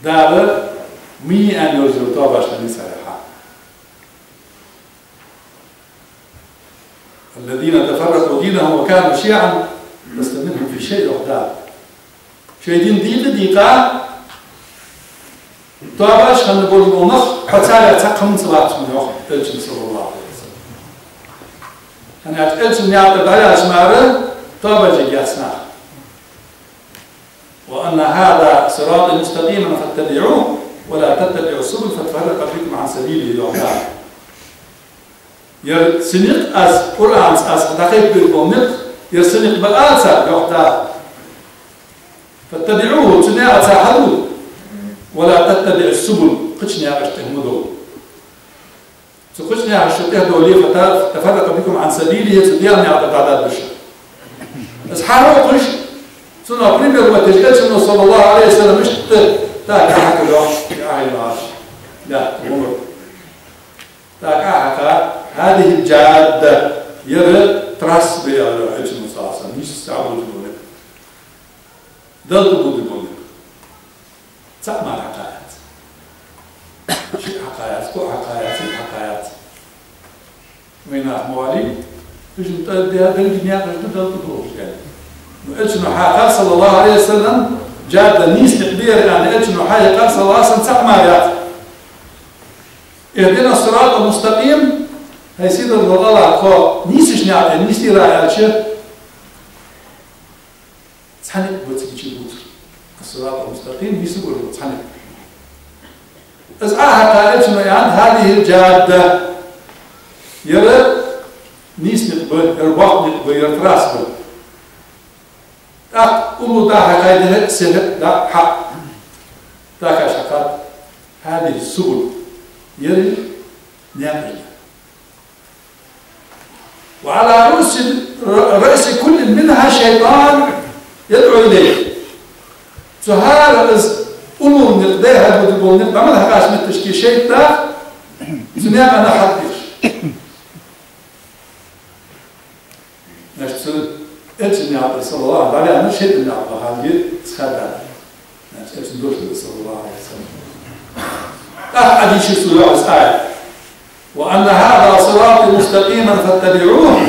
Дала ма йий аьнна йолаш йола тоабаш хиннай царех. «الذين فرقوا دينهم وكانوا شيعا لست منهم في شيء», йоах Дала. Шоай дин дийкъа-дийкъа тоабаш хинна болаш бола нах, хьо царех цхьаккха хӀаманца вац хьона, йоах Элчано, саллаллахӀу Ӏалайхи ва саллам. ХӀана аьлча Элчан наькъа тӀа дӀаяьлча мара тоабаш ергьяц наха. «وأن هذا صراطي مستقيما فاتبعوه ولا تتبعوا السبل فتفرق بكم عن سبيله», йоах Дала. Ер са никъ аз, Къуръанаца аз дӀакхайкабеш бола никъ, ер са никъ ба аз, йоах Дала. «فاتبعوه», цу наькъаца хьадувла, «ولا تتبعوا السبل», кхыча наькъашта тӀа ма довла. Цу кхыча наькъашта тӀа тӀехдовле, «فتفرق بكم عن سبيله», цу Даьла наькъа тӀара дӀадаргда шо. Из хьахьокхаш, цунах пример оттаеш, Элчано, саллаллахӀу Ӏалайхи ва саллам, иштта тӀаккха хьакхелла, йоах, яхьийла Ӏаш. Да, Ӏумар. ТӀаккха хьакха: «هذه الجادة», ер трасса да, аьлар Элчано, саллаллахӀу Ӏалайхи ва саллам, нийсса болаш бола никъ. Далла тӀа бувлаш бола никъ. ЦаӀ мара хьакха яц. Шиъ хьакха яц, кхоъ хьакха яц, итт хьакха яц. Вай нах ма валий, уж тӀа де-, деррига наькъаш да Далла тӀа долаш, аьнна. Но Элчано хьакхар, саллаллахӀу Ӏалайхи ва саллам, джадда нийса никъ да ер аьнна, Элчано хьакхар, саллаллахӀу Ӏалайхи ва саллам, цаӀ мара яц. «اهدنا الصراط المستقيم», хӀай сийдолаш вола АллахӀ, тхо нийсача наькъа тӀа нийсдир аьлча, цхьа никъ ба цига чу бувцар. «الصراط المستقيم», нийса болаш бола цхьа никъ. Из Ӏохьакха Элчано аьннад: «هذه الجادة», ер нийса никъ Ер боккха никъ ба, ер трасса ба. ТӀаккха уллув дӀа-хьа хайдахьа, сехьа дӀа-хьа. ТӀаккха аш хьакхад: هذه السبل. Ер никъ ба. وعلى رأس، رأس كل منها شيطان يدعو إليه. Цу хӀара из уллув никъ, дехьа буту бола никъ, амал хьакхача метташка шайтӀа цу наькъа хьадеш. Значит, цу Элчан наькъа, саллаллахӀу, дӀаваьнна шайтӀа наькъа хьалхе цхьа да. Значит, Элчан дош да, саллаллахӀу Ӏалайхи ва саллам. ТӀаккха хьадийшар цо йоах из аят: وأن هذا صراطي مستقيما فاتبعوه.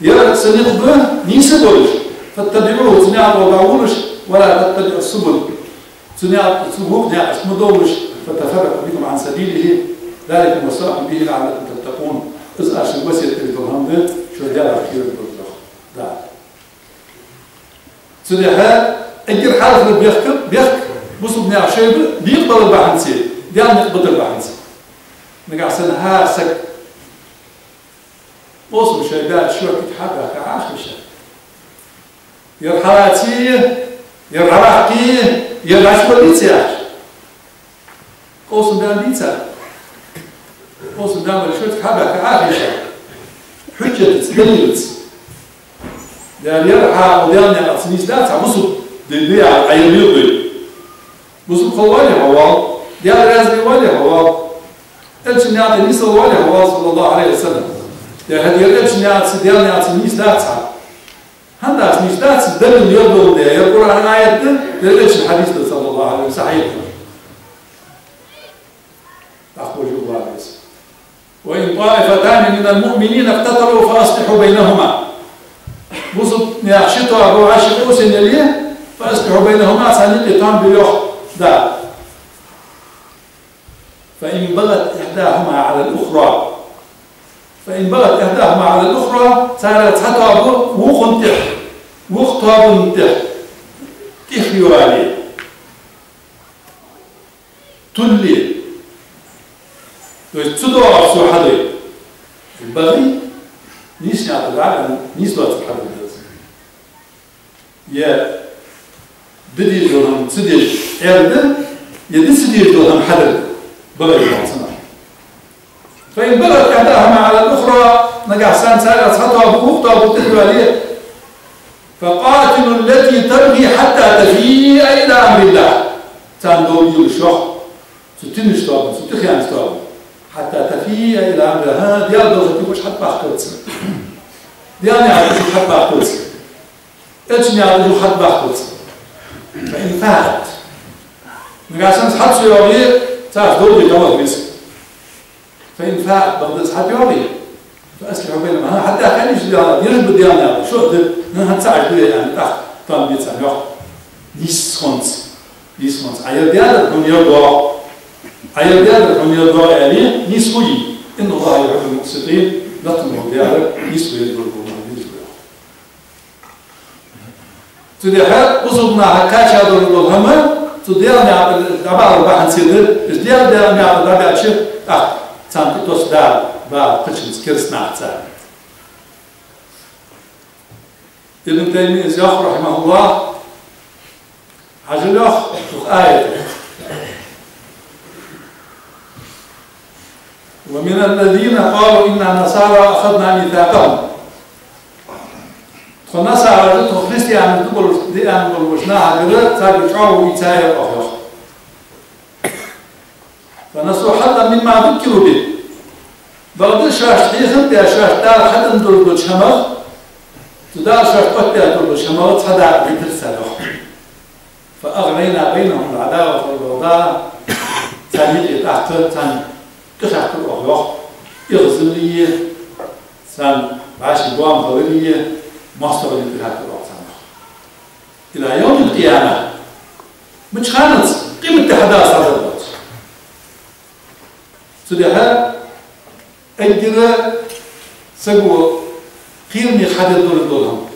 Ер са никъ ба нийса болаш, فاتبعوه, цу наькъа тӀа волаш, ولا تتبعوا السبل. Цу наькъа, цу вокх наькъашта ма довлалаш, فتفرق بكم عن سبيله، ذلكم وصاكم به لعلكم تتقون. Из аз шуга васкет дергдола хӀама да, шо Даьлах кхерар долаш. Да. Цудухьа эггара хьалхара бехк, бехк бусалба наьха шоай бекъабалар бахьанца, Даьла никъ битар бахьанца. Нагахьа санна хӀара саг къовсам шоай баьча шортига хьабаьхка Ӏа ховш. Ер хьалаца я, ер дӀаваккха я, ер дӀачуваллий ца яхаш. Къовсам баьннабий цар? Къовсам баьннабале шортига хьабаьхка Ӏа ховш. Хьужжатаца, далилаца. Ер, ер хьа Даьла наькъаца нийсдац хьа, бусалба ди да яхар Ӏа ер леладой. Бусалба хила воалле хьо, вала. Даьла раьза ве воалле хьо, вала. Элчан наькъа тӀа нийсвала воалле хьо, вала, саллаллахӀу Ӏалайхи ва саллам. Ер хьа ер Элчан наькъаца, Даьла наькъаца нийсдац хьа. ХӀана дац, нийсдац, далил ер дола да, ер Къуръан аят да, ер Элчан хьадис да, саллаллахӀу Ӏалайхи ва саллам, сахьихь да. ТӀаккха вожа вала веза. وإن طائفتان من المؤمنين اقتتلوا فأصلحوا بينهما. Бусалба наьха ши тоаба вӀаши къовсаенна яле, فأصلحوا بينهما, царна юкъе там бе, йоах Дала. فإن بغت إحداهما على الأخرى. فإن بغت إحداهما على الأخرى, царех цхьа тоаба вокхунна тӀа, вокха тоабанна тӀа тӀехйоале, тулле. То есть цу доагӀарца цо хьадой. БагӀи, нийсача наькъа тӀа ваьнна, нийсдоацар хьадар да из. Е де дезаш дола хӀама ца деш Ӏер да, е де ца дезаш дола хӀама хьадар да. БагӀи йоах цунах. فإن بغت إحداهما على الأخرى, нагахьа санна царех цхьа тоаба вокха тоабанна тӀехйоале, فقاتلوا التي تبغي حتى تفيء إلى أمر الله. Царна довла йолаш, йоах, цу тиннача тоабанна, цу тӀехьеннача тоабанна. حتى تفيء إلى أمر الله. ХӀа, Даьла дола хӀама тӀехьа хьатӀабахкалца. Даьла наькъа тӀа хьатӀабахкалца. Элчан наькъа тӀа хьатӀабахкалца. فإن فاءت. Нагахьа санна хьа ца йоагӀе, царца довла де дӀаваха веза. فإن فاءت, бакъда из хьатӀайоагӀе, فأصلحوا بينهما. ХӀа, хьатӀаяьккхай нийсдола, деш ба Даьла наькъа, шо а да, хӀа, хӀанз ца Ӏаш дуе аьнна, тӀаккха там бе царна, йоах. Нийсхонца, нийсхонца. Ӏа ер даьдар хьона ер доагӀа. Ӏа ер даьдар хьона ер доагӀа аьле, нийсхо йий. إن الله يحب المقسطين. Латтам бола Даьла нийсхо езаш бола, нийсхо езаш бола. Цудухьа бусалба наха кхаьча долаш дола хӀама, цу Даьла наькъа тӀа дӀабалар бахьанца да, из Даьла, Даьла наькъа тӀа дӀабаьлча, тӀаккха царна тӀатосс Дала бала кхычунца, кераста нахаца. Ибн Таймийяс йоах, рахьимахӀуллахӀ, хьажал, йоах, цу аята. ومن الذين قالوا إنا نصارى أخذنا ميثاقهم. Тхо насараш да, тхо христианаш да болаш, диан болаш нахагара царга чӀоагӀо ийцай оаха, йоах. فنسوا حظا مما ذكروا به. Бакъда шоашта хьехам беш, шоашта Дала хьаденна долаш долча хӀамах, цу Дала шоашта оттадаь долаш долча хӀамах цхьа дакъа дитар цар, йоах. فأغرينا بينهم العداوة والبغضاء. Царна юкъе тӀаккха царна тӀехьаьхкар оаха, йоах, эгӀазаллеи, царна вӀаши боамхалареи, моастагӀаллеи тӀехьаьхкар оаха царна, йоах. إلى يوم القيامة. Мича хананца? Къематди хьадаллалца. Цудухьа эггара саго кхераме хьадергдолаш дола хӀама.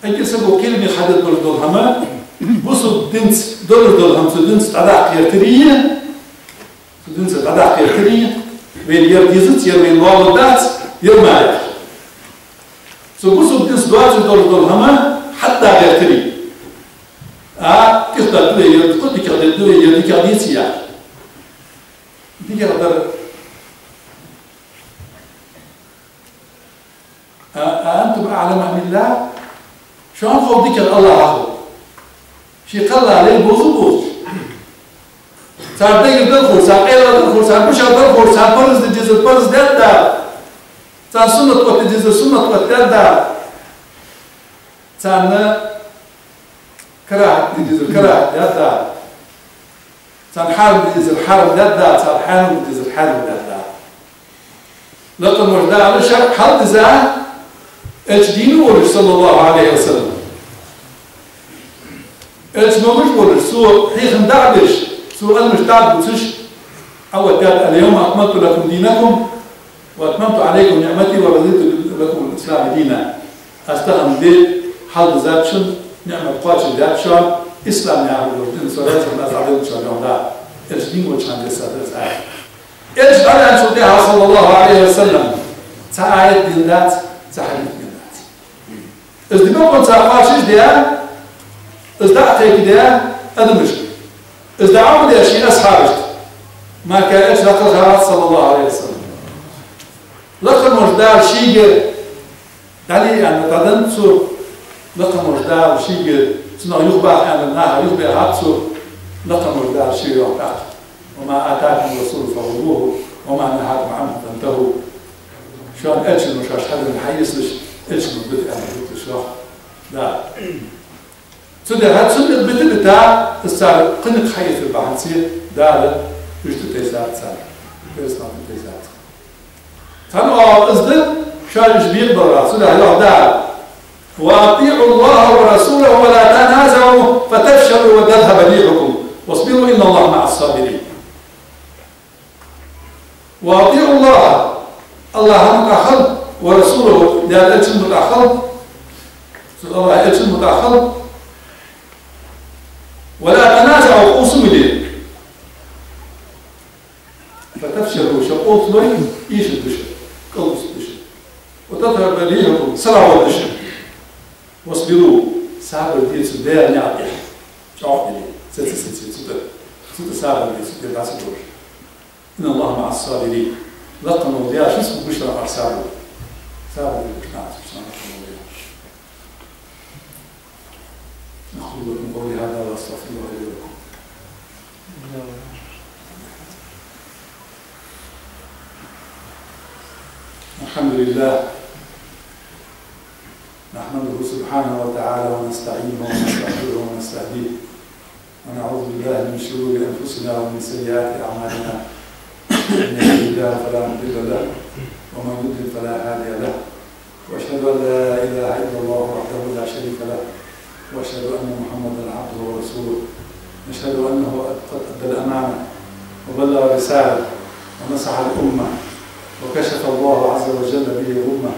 Эггара саго кхераме хьадергдолаш дола хӀама, бусалба динца долаш дола хӀама, цу динца дӀадаккха гӀертари, цу динца дӀадаккха гӀертари, вайна ер дезац, ер вайна лоалургдац, ер мара яц. Цу бусалба динца доацаш долаш дола хӀама хьатӀадоагӀа гӀертари. А, кхетаду вай, ер кхо дикагӀа дар да вай, ер дикагӀа деций яхаш. ДикагӀа дар. А, أأنتم أعلم أم الله؟ Шоана хов дикагӀа АллахӀа хов. Ший кхелла лай бовза а бовзаш. Цар дегӀа дар ховш, цар къайла дар ховш, цар гуш дар ховш, цар парз де дезар парз даьд Дала. Цар суннат оттаде дезар суннат оттадаьд Дала. Царна карахӀат де дезар карахӀат даьд Дала. Царна хьарам де дезар хьарам даьд Дала, царна хьанал де дезар хьанал даьд Дала. Лакха волча Дала шарӀ хьалдиза, Элча дийна волаш, صلى الله عليه وسلم. Элча мегаш волаш, цо хьехам дӀа а беш, цо аьннар дӀа а бувцаш, Ӏооттадаьд: اليوم أكملت لكم دينكم وأتممت عليكم نعمتي ورضيت لكم الإسلام دينا. Аз тахан ди хьалдизад шоана, ниӀмат кхоачашдаьд шоана, ислам яхаш дола дин, со раьза хиннав аз дӀаденнача динах. Элча дийна волча хана дессад из аят. Элча дӀаваьнначул тӀехьагӀа, صلى الله عليه وسلم, цхьа аят дийна дац, цхьа хьадис дийна дац. Из ди бокъонца кхоачашдаь, из дӀа а кхайкадаь адамашка, из дӀа а Ӏомадаь ший асхьабашта, мара Элча дӀакхалхавац, صلى الله عليه وسلم. Лакха волча Дала шийга дӀале аьнна дӀаденнад цо, лакха волча Дала шийга цунах юхабаха аьнна наха юхабаьхад цо, лакха волча Дала шийга йоах тӀаккха: وما آتاكم الرسول فخذوه وما نهاكم عنه فانتهوا. Шоана Элчано шоашта хьаденна хьаэцалаш, Элчано бита аьннар биталаш, йоах Дала. Цудухьа цунна бита а бита, из цар кхаьннех хьаэцар бахьанца Дала уж тӀатайсад царна, керастанаш тӀатайсад царна. Цхьан оагӀув из да, шоаш уж бекъабаларах, цудухьа йоах Дала: وأطيعوا الله ورسوله ولا تنازعوا فتفشلوا وتذهب ريحكم واصبروا إن الله مع الصابرين. وأطيعوا الله, АллахӀа мутӀахьа хила, ورسوله, Даьла Элчана мутӀахьа хила, цу АллахӀа Элчана мутӀахьа хила, ولا تنازعوا, къувса ма де. فتفشلوا, шо къовсалой, ийшадергда шо, кӀалбусаргда шо. وتذهب ريحكم, сарахьоргда шо. واصبروا, сабар де цу Даьла наькъа тӀа, чӀоагӀа де, сеца, сеца, цу тӀа, цу тӀа сабар де, цу тӀа дӀа ца довш. إن الله مع الصابرين. Лакха волча Даьла шийца хургва шоана сабар. Сабар дергда шоана лакха волча Даьла. أقول لكم قولي هذا وأستغفر الله لي ولكم. الحمد لله. نحمده سبحانه وتعالى ونستعينه ونستغفره ونستهديه. ونعوذ بالله من شرور أنفسنا ومن سيئات أعمالنا. من يهده الله فلا مضل له، ومن يضلل فلا هادي له. وأشهد أن لا إله إلا الله وحده لا شريك له، وأشهد أن محمدا عبده ورسوله. نشهد أنه قد أدى الأمانة وبلغ الرسالة ونصح الأمة، وكشف الله عز وجل به الغمة،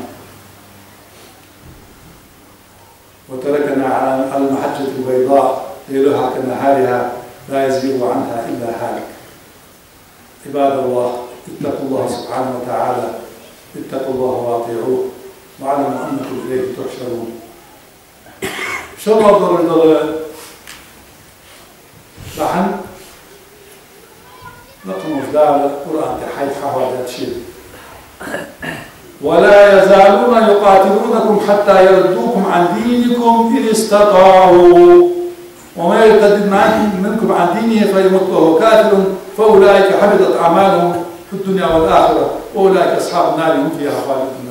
وتركنا على، على المحجة البيضاء ليلها كنهارها لا يزيغ عنها إلا هالك. عباد الله، اتقوا الله سبحانه وتعالى، اتقوا الله وأطيعوه، واعلموا أنكم إليه تحشرون. Шоллагӏа долаш дола бахьан, лакха волча Дала Къуръан тӀа хьайха хьахьоадаьд шийна: ولا يزالون يقاتلونكم حتى يردوكم عن دينكم إن استطاعوا ومن يرتدد منكم عن دينه فيمت وهو كافر فأولئك حبطت أعمالهم في الدنيا والآخرة وأولئك أصحاب النار هم فيها خالدون.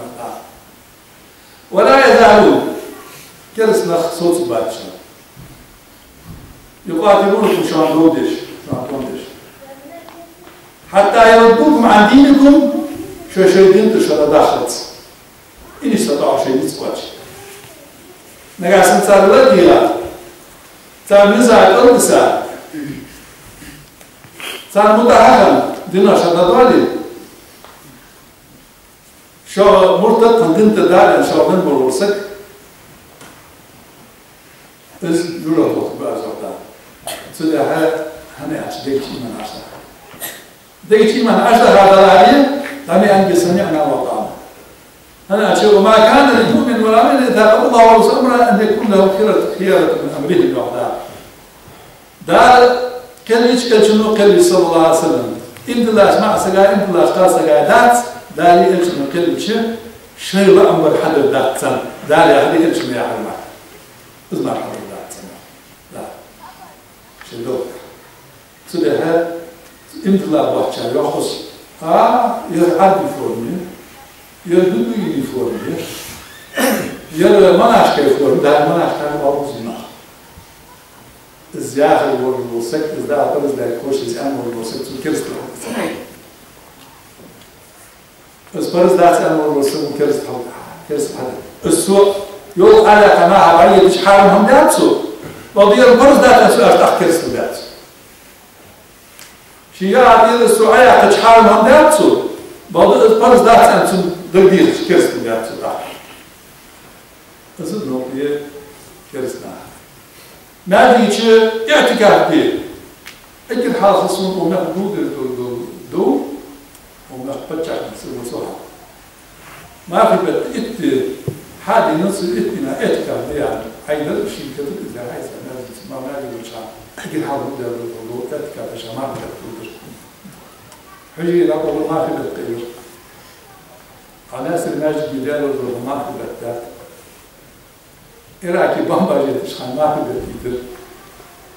ولا يزالون. Кераста нах совцаргбац шоана. يقاتلونكم, шоана дов деш, шоана тӀом деш. حتى يردوكم عن دينكم, шо шоай дина тӀара шо дӀадаххалца. إن استطاعوا, шоай низ кхоаче. Нагахьа санна цар ладийгӀа, цар низагӀа кӀалдиса, царна мутӀахьа хинна, динах шо дӀадоале, шо муртад хинна, дина тӀа да аьнна шоана венна вола саг, из жожагӀате вохийтаргба аз, йоах Дала. Цудухьа хӀана аьлча дега чу иман Ӏаш да. Дега чу иман Ӏаш да хьадаларе, дӀа ма аьннадий سمعنا وأطعنا. ХӀана аьлча وما كان لمؤمن ومن يتولى الله ورسوله أمره أن يكون له الخيرة، خيرة من أمره, йоах Дала. Дала кхел йича, Элчано кхел йича, صلى الله عليه وسلم, иман диллача маӀа сага, иман диллача кхалсага дац, Дала Элчано кхел йича, шоай лаам бар хьадар дац царна, Дала яхар, Элчано яхар мара. Из мара хьадар дац царна. Да. Шоай долга. Цудухьа иман дилла боацачар йоах из: а, ер Ӏарбий форма я, ер бедуинский форма я, ер монашеский форма, да, монашеский форма оал цунах. Из яхаш вола саг, из Дала параз даьд кхоачаш, из аьнна вола саг, цо керастал хьалдаьд. Из параз дац аьнна вола саг, цо керастал хьал-, керастал хьалдаьд. Из цо йола Ӏалакха наха бӀаргадайча хьарам хӀама даьд цо. Бакъда ер параз дац аьнна цо, аьнна тӀаккха керастал даьд цо. Ший яа тӀера из цо Ӏояьккхача хьарам хӀама даьд цо. Бакъда из параз дац аьнна цунна дагадехача керастал даьд цо тӀаккха. Из да новкъа я кераста наха. Маьждиге иӀтикаф де. Эггара хьалха сона укх мехка дувцаш дола, дола, дола, укх мехка паччахьалкхен саг ва цу хана. Мархий бетта итт ди, хьа дийнахьа цу итт дийнахьа иӀтикаф де аьнна, хьайдар ший катар из хьайца маьждиге, ма маьждиге вача, эггара хьалха дувцаш дола, дола, иӀтикаф деш мархий бетта дувцар. Хьужаре дӀакъовла мархий бетта кхийрар. Ӏа Наьсаре маьждиге дӀадаьлар, мархий бетта даьд. Ираке бомбаж еттача хана мархий бетта дайтар.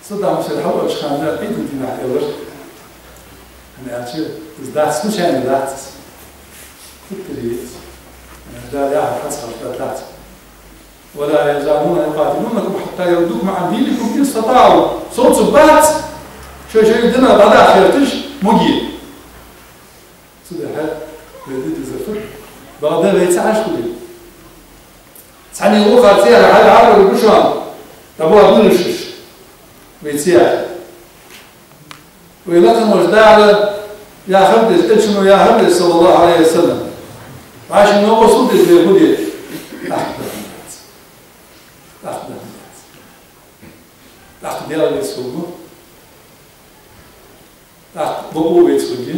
Саддам Хьусейн хьалъоалача хана Ӏийда дийнахьа елар. ХӀана аьлча, из дац, случайно дац из. Хьуттари яц. Дала яхар хьацахьарш дац. ولا يزالون يقاتلونكم حتى يردوكم عن دينكم إن استطاعوا. Совцаргбац шо шоай динах дӀадахьа гӀерташ, муги. Цудухьа вай де дезар фуд? Бакъда вай ца Ӏаш хуле, цхьанне вокхар ца яхе, хьалхара гуш ван, дӀабоагӀа дунен шиш. Вай ца яхе. Вай лакхе волча Дала яхар деш, Элчано яхар деш, صلى الله عليه وسلم, вӀаший новкъостал деш вай хуле, тӀаккха даха дац. ТӀаккха даха дац. ТӀаккха Даьла веза хургва. ТӀаккха бокъо вайца хургья.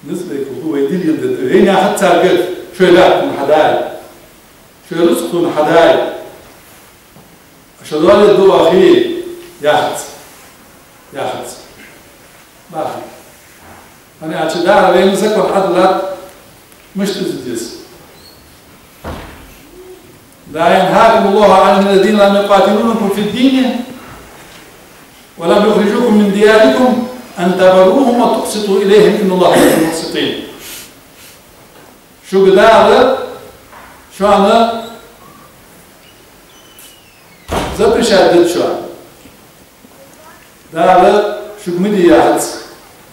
Низ вайга хургва, вай дин леладергда. Вайна яхац царга: шоай лаьттан хьадай, шоай рузкъ хьадай, шо доале дуахи, яхац. Яхац. Бахи. ХӀана аьлча Дала вайна закон хьадиллад, мишта из деза. لا ينهاكم الله عن الذين لم يقاتلوكم في الدين ولم يخرجوكم من دياركم أن تبروهم وتقسطوا إليهم إن الله يحب المقسطين. Шуга Дала шоана запрещать даьд шоана. Дала шуга ма де яхац.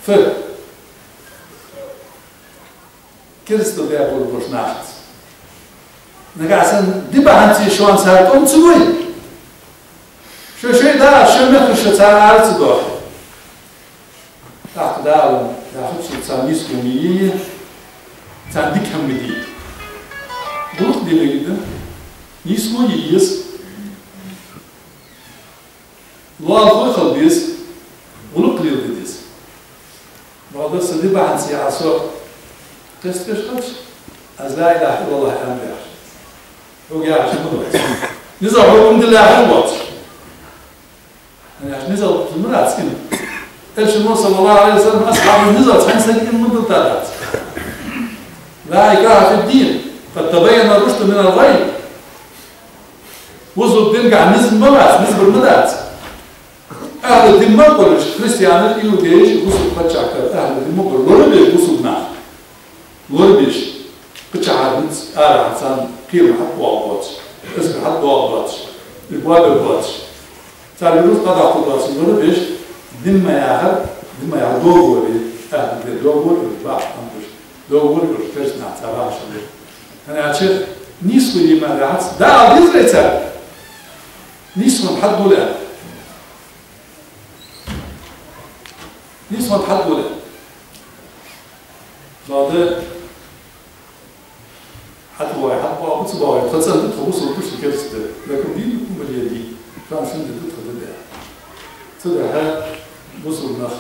Фу? Керастал даь болаш болча нахаца. Нагахьа санна ди бахьанца шоана цар тӀом ца гой, шо шоай дӀа, шоай мехкараш шо цар ара ца доахе. ТӀаккха Дала яхац шуга царна нийсхо ма е, царна дика хӀама ма де. ГӀулакх де мегаш да, нийсхо е еза. Лоалахой хила беза, гӀулакх леладе деза. Бакъда са ди бахьанца яхьа со кхесташ хилча, аз لا إله إلا الله аьнна яхаш. Хьога яхаш ма доацаш. Низагӏа хьога ма дилла яхаш воацаш. ХӀана аьлча низагӏа ма дац иман. Элчано, صلى الله عليه وسلم, асхьабаша низагӏа цхьан сага иман ма дилла дац. لا إكراه في الدين، قد تبين الرشد من الغي. Бусалба динагахь низ ма бац, низ бар ма дац. Ахьлу димма гуриш, христианаш, иудейш, бусалба паччахьалкхен ахьлу димма гур, лорабеш бусалба нах. Лорабеш, кхычахьара низ, арахьара царна кхерам хьатӀадоагӀаргдоацаш, эскар хьатӀадоагӀаргдоацаш, уж боабергбоацаш. Царга рузкъа даккхаргдоацаш лорабеш, димма яхар, димма яхар договор я, ахьлу димма договор я, бахьан хӀама гуш, договор я, кераста нах цар бахьаш хилар. ХӀана аьлча нийсхо е ма яхац, Дала дезарий царга? Нийсхо хьатӀадоал. Нийсхо хьатӀадоал. Бакъда хьатӀабоагӀе, хьатӀабоагӀа, ца боагӀе, тха цӀена да, тхо бусалба да, шо кераста да. لكم دينكم ولي دين. Шоана шун ди да, тха ди да. Цудухьа бусалба нах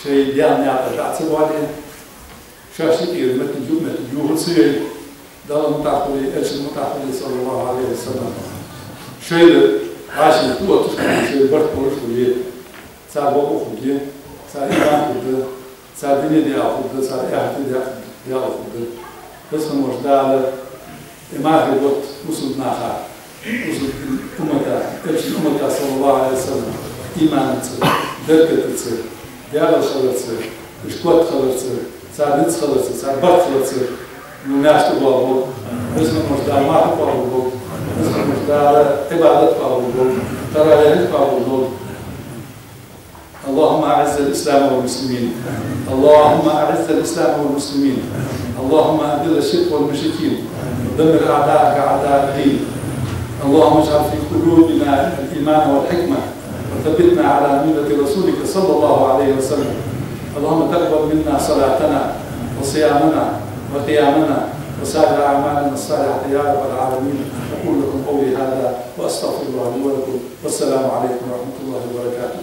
шоай даьна наькъа дӀа ца боале, шоашта юкъера моттиг юкъ-моттиг йохар ца йой, Далла мутӀахьа хиле, Элчана мутӀахьа хиле, صلى الله عليه وسلم. Шоайла вӀашагӀкхетар, шоайла барт болаш хиле, цар бокъо хургья, цар иман хургда, цар дунен даькъала хургда, цар ахарата даькъала хургда. Веза хинна волча Дала, э, мархий бутт бусалба наха, бусалба уммата, Элчана уммата, صلى الله عليه وسلم, иманца, беркатаца, даькъала хиларца, уж котхиларца, цар низ хиларца, цар барт хиларца, ну, маьрша тӀабоагӀа Бог. Веза хинна волча Дала марха къоабал долда. Веза хинна волча Дала Ӏибадат къоабал долда. Таравихь къоабал долда. اللهم أعز الإسلام والمسلمين. اللهم أعز الإسلام والمسلمين. اللهم أذل الشرك والمشركين. ودمر أعداءك أعداء الدين. اللهم اجعل في قلوبنا الإيمان والحكمة. وثبتنا على ملة رسولك صلى الله عليه وسلم. اللهم تقبل منا صلاتنا وصيامنا وقيامنا وسائر أعمالنا الصالحة يا رب العالمين. أقول لكم قولي هذا وأستغفر الله لي ولكم. والسلام عليكم ورحمة الله وبركاته.